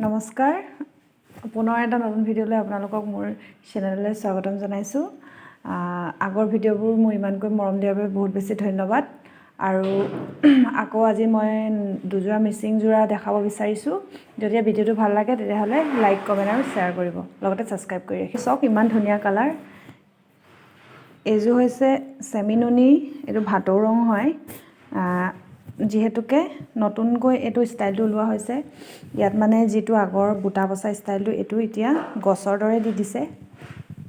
নমস্কাৰ, পুনৰ এটা নতুন ভিডিঅ'লৈ আপোনালোকক মোৰ চেনেললৈ স্বাগতম জনাইছোঁ। আগৰ ভিডিঅ'বোৰ মোৰ ইমানকৈ মৰম দিয়াৰ বাবে বহুত বেছি ধন্যবাদ। আৰু আকৌ আজি মই দুযোৰা মিচিং যোৰা দেখাব বিচাৰিছোঁ। যদি ভিডিঅ'টো ভাল লাগে, তেতিয়াহ'লে লাইক, কমেণ্ট আৰু শ্বেয়াৰ কৰিব, লগতে ছাবস্ক্ৰাইব কৰি ৰাখি চাওক। ইমান ধুনীয়া কালাৰ। এইযোৰ হৈছে চেমি নুনি, এইটো ভাটৌ ৰং হয়। যিহেতুকে নতুনকৈ এইটো ষ্টাইলটো ওলোৱা হৈছে, ইয়াত মানে যিটো আগৰ বুটা বচা ষ্টাইলটো, এইটো এতিয়া গছৰ দৰে দি দিছে।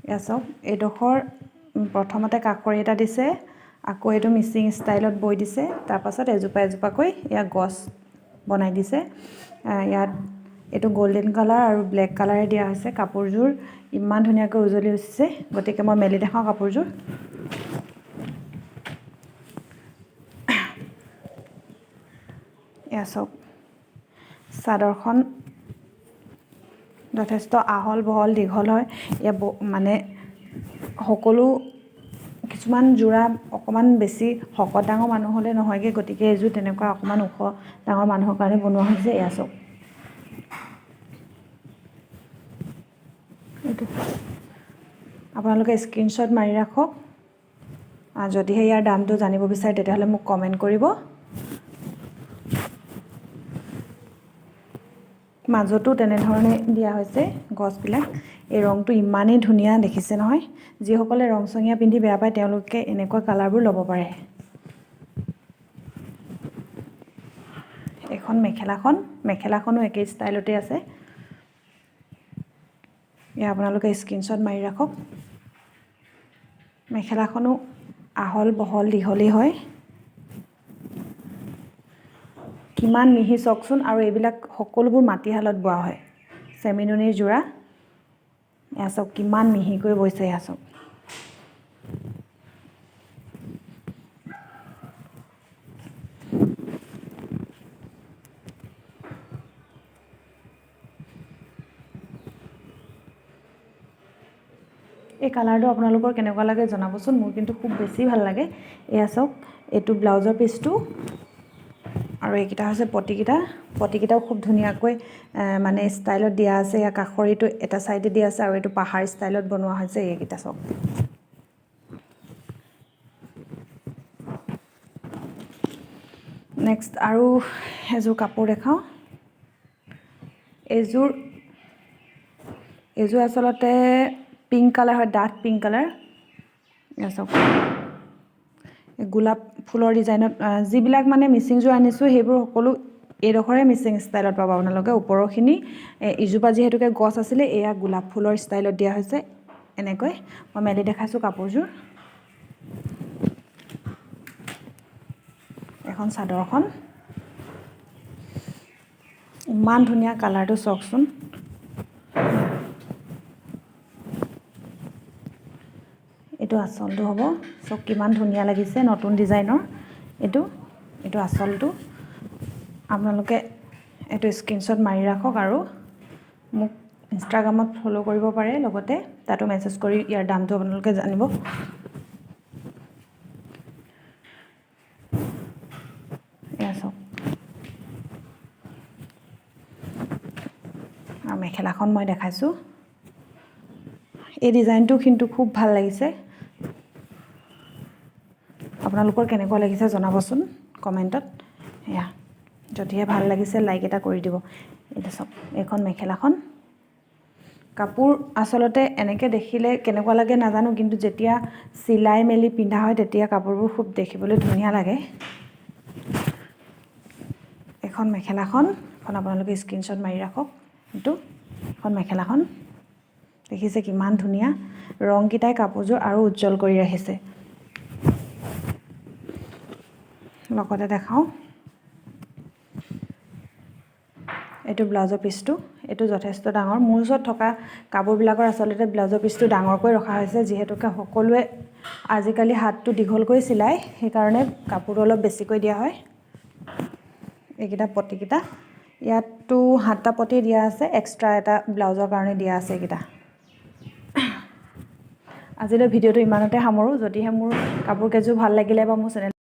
এয়া চাওক, এইডোখৰ প্ৰথমতে কাষৰি এটা দিছে, আকৌ এইটো মিচিং ষ্টাইলত বৈ দিছে, তাৰপাছত এজোপা এজোপাকৈ ইয়াত গছ বনাই দিছে। ইয়াত এইটো গল্ডেন কালাৰ আৰু ব্লেক কালাৰে দিয়া হৈছে। কাপোৰযোৰ ইমান ধুনীয়াকৈ উজলি উঠিছে। গতিকে মই মেলি দেখাওঁ কাপোৰযোৰ। এয়া চাওক, চাদৰখন যথেষ্ট আহল বহল দীঘল হয়। ইয়াত মানে সকলো কিছুমান যোৰা অকণমান বেছি শকত ডাঙৰ মানুহ হ'লে নহয়গৈ, গতিকে এইযোৰ তেনেকুৱা অকণমান ওখ ডাঙৰ মানুহৰ কাৰণে বনোৱা হৈছে। এয়া চাওক, এইটো আপোনালোকে স্ক্ৰীনশ্বট মাৰি ৰাখক। যদিহে ইয়াৰ দামটো জানিব বিচাৰে, তেতিয়াহ'লে মোক কমেণ্ট কৰিব। মাজতো তেনেধৰণে দিয়া হৈছে গছবিলাক। এই ৰংটো ইমানেই ধুনীয়া দেখিছে নহয়? যিসকলে ৰংচঙীয়া পিন্ধি বেয়া পায়, তেওঁলোকে এনেকুৱা কালাৰবোৰ ল'ব পাৰে। এইখন মেখেলাখন, মেখেলাখনো একেই ষ্টাইলতে আছে। এয়া আপোনালোকে স্ক্ৰীনশ্বট মাৰি ৰাখক। মেখেলাখনো আহল বহল দীঘলেই হয়। কিমান মিহি চাওকচোন। আৰু এইবিলাক সকলোবোৰ মাটিশালত বোৱা হয়। চেমিনুনিৰ যোৰা। এয়া চাওক, কিমান মিহিকৈ বৈছে। এয়া চাওক। এই কালাৰটো আপোনালোকৰ কেনেকুৱা লাগে জনাবচোন। মোৰ কিন্তু খুব বেছি ভাল লাগে। এয়া চাওক, এইটো ব্লাউজৰ পিচটো আৰু এইকেইটা হৈছে পতিকেইটা। পতিকেইটাও খুব ধুনীয়াকৈ মানে ষ্টাইলত দিয়া আছে। ইয়াৰ কাষৰিটো এটা চাইডে দিয়া আছে আৰু এইটো পাহাৰ ষ্টাইলত বনোৱা হৈছে। এইকেইটা চাওক। নেক্সট আৰু এযোৰ কাপোৰ দেখাওঁ। এইযোৰ আচলতে পিংক কালাৰ হয়, ডাঠ পিংক কালাৰ। এয়া চাওক, গোলাপ ফুলৰ ডিজাইনত। যিবিলাক মানে মিচিংযোৰ আনিছোঁ, সেইবোৰ সকলো এইডোখৰে মিচিং ষ্টাইলত পাব আপোনালোকে। ওপৰৰখিনি ইজোপা যিহেতুকে গছ আছিলে, এয়া গোলাপ ফুলৰ ষ্টাইলত দিয়া হৈছে এনেকৈ। মই মেলি দেখাইছোঁ কাপোৰযোৰ। এখন চাদৰখন ইমান ধুনীয়া কালাৰটো চাওকচোন। এইটো আচলটো হ'ব। চাওক, কিমান ধুনীয়া লাগিছে। নতুন ডিজাইনৰ এইটো আচলটো। আপোনালোকে এইটো স্ক্ৰীনশ্বট মাৰি ৰাখক আৰু মোক ইনষ্টাগ্ৰামত ফ'ল' কৰিব পাৰে, লগতে তাতো মেছেজ কৰি ইয়াৰ দামটো আপোনালোকে জানিব। এয়া চাওক, আৰু মেখেলাখন মই দেখাইছোঁ। এই ডিজাইনটো কিন্তু খুব ভাল লাগিছে। আপোনালোকৰ কেনেকুৱা লাগিছে জনাবচোন কমেণ্টত। এয়া যদিহে ভাল লাগিছে, লাইক এটা কৰি দিব। এইটো চাওক, এইখন মেখেলাখন। কাপোৰ আচলতে এনেকৈ দেখিলে কেনেকুৱা লাগে নাজানো, কিন্তু যেতিয়া চিলাই মেলি পিন্ধা হয়, তেতিয়া কাপোৰবোৰ খুব দেখিবলৈ ধুনীয়া লাগে। এখন মেখেলাখন, এখন আপোনালোকে স্ক্ৰীনশ্বট মাৰি ৰাখক। এইটো এখন মেখেলাখন দেখিছে, কিমান ধুনীয়া। ৰংকেইটাই কাপোৰযোৰ আৰু উজ্জ্বল কৰি ৰাখিছে। লগতে দেখাওঁ এইটো ব্লাউজৰ পিচটো। এইটো যথেষ্ট ডাঙৰ। মোৰ ওচৰত থকা কাপোৰবিলাকৰ আচলতে ব্লাউজৰ পিচটো ডাঙৰকৈ ৰখা হৈছে, যিহেতুকে সকলোৱে আজিকালি হাতটো দীঘলকৈ চিলায়, সেইকাৰণে কাপোৰটো অলপ বেছিকৈ দিয়া হয়। এইকেইটা পতিকেইটা, ইয়াততো সাতটা পতি দিয়া আছে, এক্সট্ৰা এটা ব্লাউজৰ কাৰণে দিয়া আছে এইকেইটা। আজিলৈ ভিডিঅ'টো ইমানতে সামৰোঁ। যদিহে মোৰ কাপোৰ কেইযোৰ ভাল লাগিলে বা মোৰ চেনেল